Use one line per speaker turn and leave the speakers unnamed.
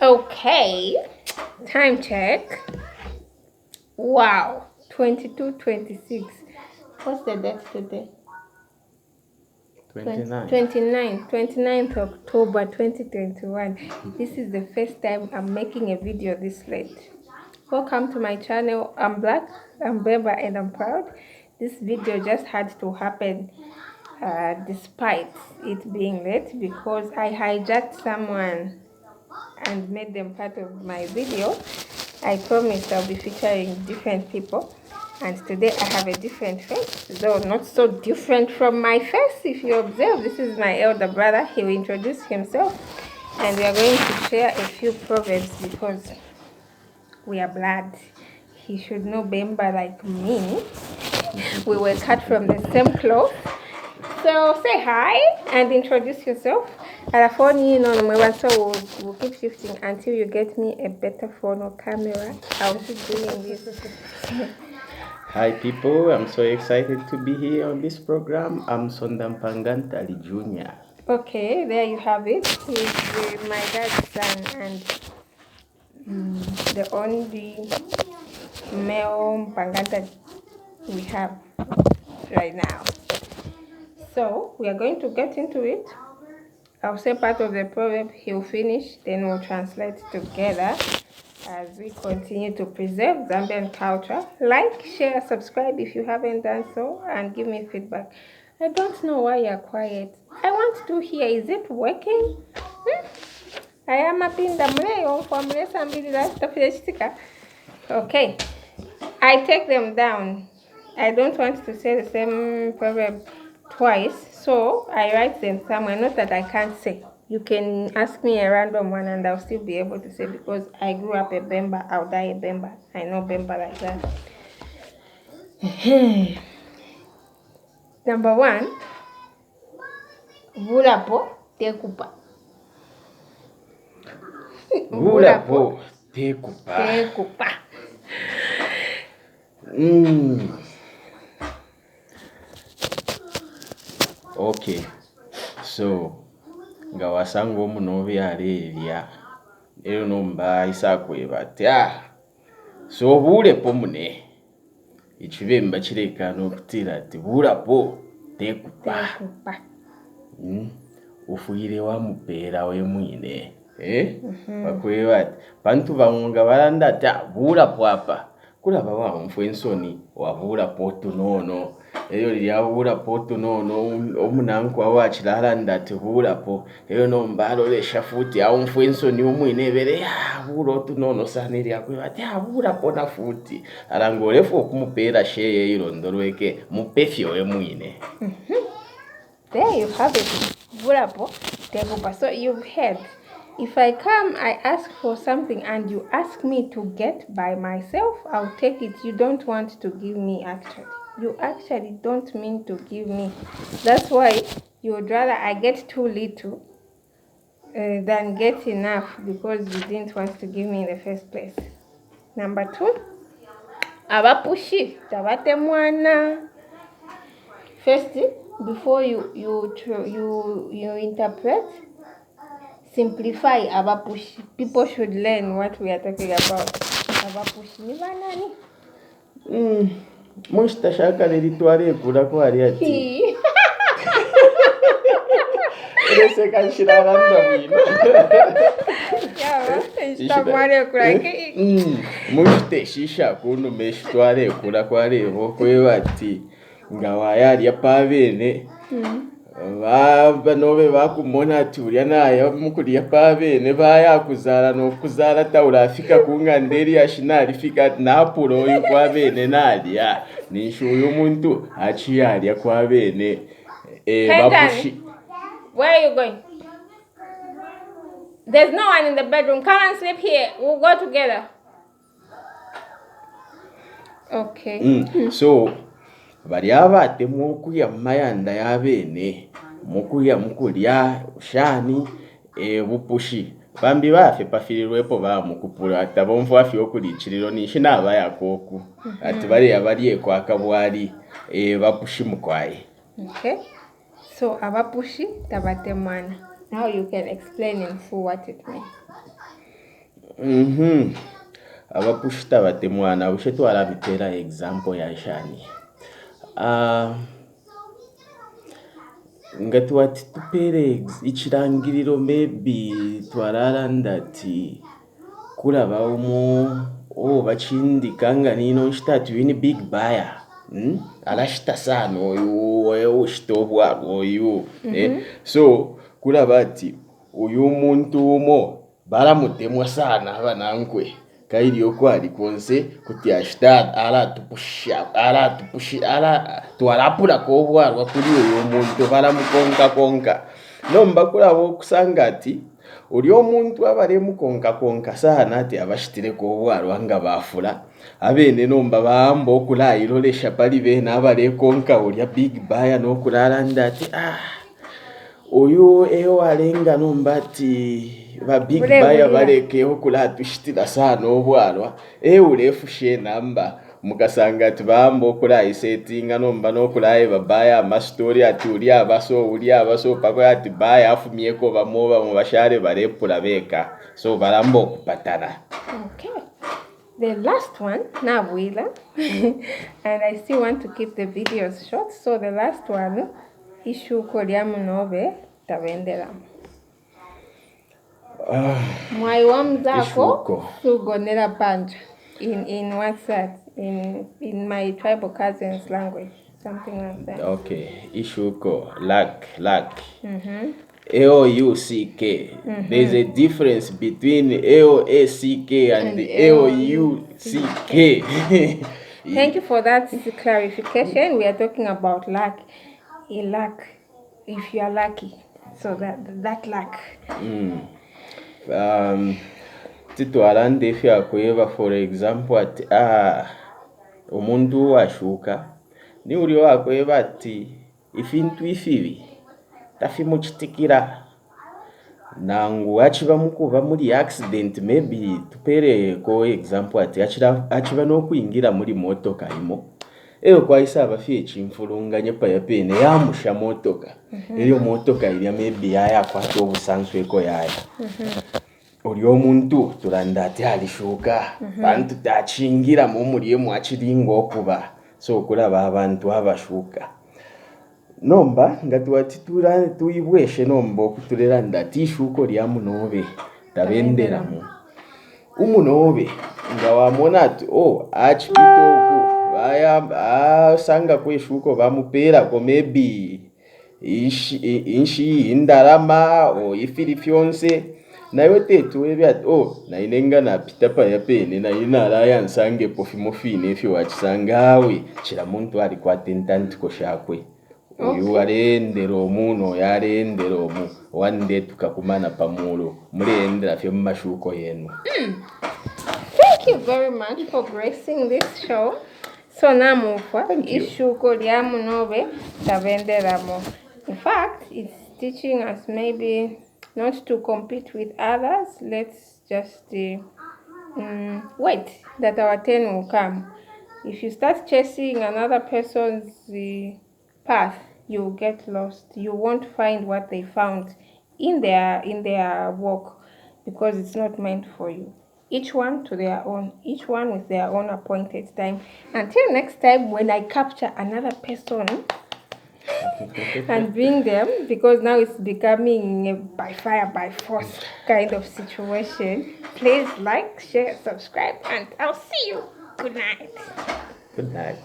Okay, time check. Wow, 22:26. What's the date today?
29.
29th October 2021. This is the first time I'm making a video this late. Welcome to my channel. I'm Black, I'm Bemba, and I'm proud. This video just had to happen despite it being late because I hijacked someone and made them part of my video. I promised I'll be featuring different people, and today I have a different face, though not so different from my face. If you observe, this is my elder brother. He will introduce himself, and we are going to share a few proverbs because we are blood. He should know Bemba like me. We were cut from the same cloth. So say hi and introduce yourself. Alaphone inono so we'll keep shifting until you get me a better phone or camera. I'll keep doing this.
Hi people, I'm so excited to be here on this program. I'm Sonda Mpanga Ntali Jr.
Okay, there you have it. He's my dad's son and the only male Mpanga we have right now. So we are going to get into it. I'll say part of the proverb, he'll finish, then we'll translate together as we continue to preserve Zambian culture. Like, share, subscribe if you haven't done so, and give me feedback. I don't know why you're quiet. I want to hear, is it working? I am a pinda mleyo for Okay, I take them down. I don't want to say the same proverb twice, so I write them somewhere. Not that I can't say. You can ask me a random one and I'll still be able to say, because I grew up a Bemba, I'll die a Bemba. I know Bemba like that. Number one, Vulapo tekupa.
Vulapo tekupa.
Tekupa.
Okay, so nga wasanga omunobi alelya elyo nomba isakweba ati so bulepo mune ichibemba chilekana okutila ati bulapo tekupa.
Tekupa.
Ufwile wamupela we mwine. Bakweba ati bantu bamwe balanda ati bulapo apa kulaba wamfwe ensoni wabulapo tunono eyo lyabulapo tunono omunanku wachilalanda ati bulapo eyo nomba alolesha futi aumfwe ensoni omwine ebere bula otunono sana eryakweba ati bulapo na futi alanga olefu okumupera sheye ilondolweke mupefye we mwine.
There you have it. Bulapo tekupa. So you've heard. If I come, I ask for something and you ask me to get by myself, I'll take it. You don't want to give me actually. You actually don't mean to give me. That's why you would rather I get too little than get enough, because you didn't want to give me in the first place. Number two, abapushi tabate mwana. First, before you interpret, simplify abapushi. People should learn what we are talking about. Abapushi ni banani?
Mushitashaka lelitwale kula kwa ati. Leseka nshiraranda mwino. Mushiteshisha kunu meshitwale kula kwa lebo kweba ati nga wayalya pabene. Banobe bakumona ati ulya naye mukulya pabene bayakuzala nokuzala taulafika kung'anda eriya shinalifika ati napula oyu kwabene nalya nisho uyu muntu achiyalya kwabene. Bapushi.
Where are you going? There's no one in the bedroom. Come and sleep here. We'll go together. Okay.
So balya batemwa okuya mumayanda yabene mukuya mukulya shani bupushi bambi bafe pafililwepo bamukupula ati abomfu afi okulichililo nishi nabayakoku ati baliya balyeko akabwali bapushi mukwaye.
Okay, so abapushi tabatemwana. Now you can explain in full what it means.
Abapushi tabatemwana. Bushe twalamipela example ya shani? Nga twati tupele icilangililo, maybe twalalanda ati kulaba umo uo bacindika nga nino nshita ati uyu ni big buyer, Alashita sana uyu, eushita ubwalwa uyu, eh? So kulaba ati uyu muntu umo balamutemwa sana abanankwe, kaili uko ali konse kuti ashita alatupusha alatupushi ala twalapulako ubwalwa kuli uyu muntu, balamukonkakonka. Nomba kulaba okusanga ati ulya omuntu abalemukonkakonka sana ati abashitileko ubwalwa nga bafula abene, nomba baamba okulailolesha pali bena abalekonka ulya big buyer nokulalanda ati, "Ah, uyu ewalenga nomba ati ba big buyer baleke okulatushitila sana obwalwa, eulefusha enamba." Mukasanga ati baamba okulaisetinga nomba nokulaeba buyer amastori ati uli abaso, uli abaso, pako ati buyer afumyeko bamo bamo bashale balepula beka, so balamba okupatana.
Okay. The last one, Nabwila, and I still want to keep the videos short, so the last one, ishuko lya munobe tabendelamo. Mwayi wa mzako
Ishuko.
sugonera panja. In what's that? In my tribal cousin's language, something like that.
Okay, ishuko, luck, luck. L-U-C-K. There's a difference between L-A-C-K and
And
L-U-C-K.
Thank you for that clarification. We are talking about luck. A luck, if you are lucky. So that luck.
Titwalanda ifyakweba, for example, ati ah, umuntu uwashuka ni ulya wakweba ati ifintu ifibi tafimuchitikila, nangu achiba mukuba muli accident. Maybe tupeleko example ati achiba nokwingila muli motoka imo, eyo kwaisaba fye echimfulunganya paya pene yamusha motoka, elyo motoka ilya maybe yayakwata obusanso eko yaya. Ulya omuntu tulanda ati alishuka, pantu tachingilamo mulya emo achilinga okuba. So kulaba abantu abashuka. Nomba nga twati tuibweshe nomba okutulelanda ati ishuko lya munobe tabendelamo, umunobe nga wamona ati oh, achipita oku baya asangako ishuko, bamupelako maybe inshi indalama o ifili fyonse, nayo teti webe ati oh, naine nga napita paya pene naine nalaya nsangepo fimo fine ifyo wachisanga. Awe, chila muntu alikwata entantiko shakwe. Uyu aleendela omu, noyo aleendela omu. One day tukakumana pamuulu, muleendela fye mumashuko yenu.
Thank you very much for gracing this show. So namufwa.
Thank you.
Ishuko lya munobe tabendelamo. In fact, it's teaching us maybe not to compete with others. Let's just wait that our turn will come. If you start chasing another person's path, you'll get lost. You won't find what they found in their work because it's not meant for you. Each one to their own, each one with their own appointed time. Until next time, when I capture another person and bring them, because now it's becoming a by fire by force kind of situation. Please like, share, subscribe, and I'll see you. Good night.
Good night.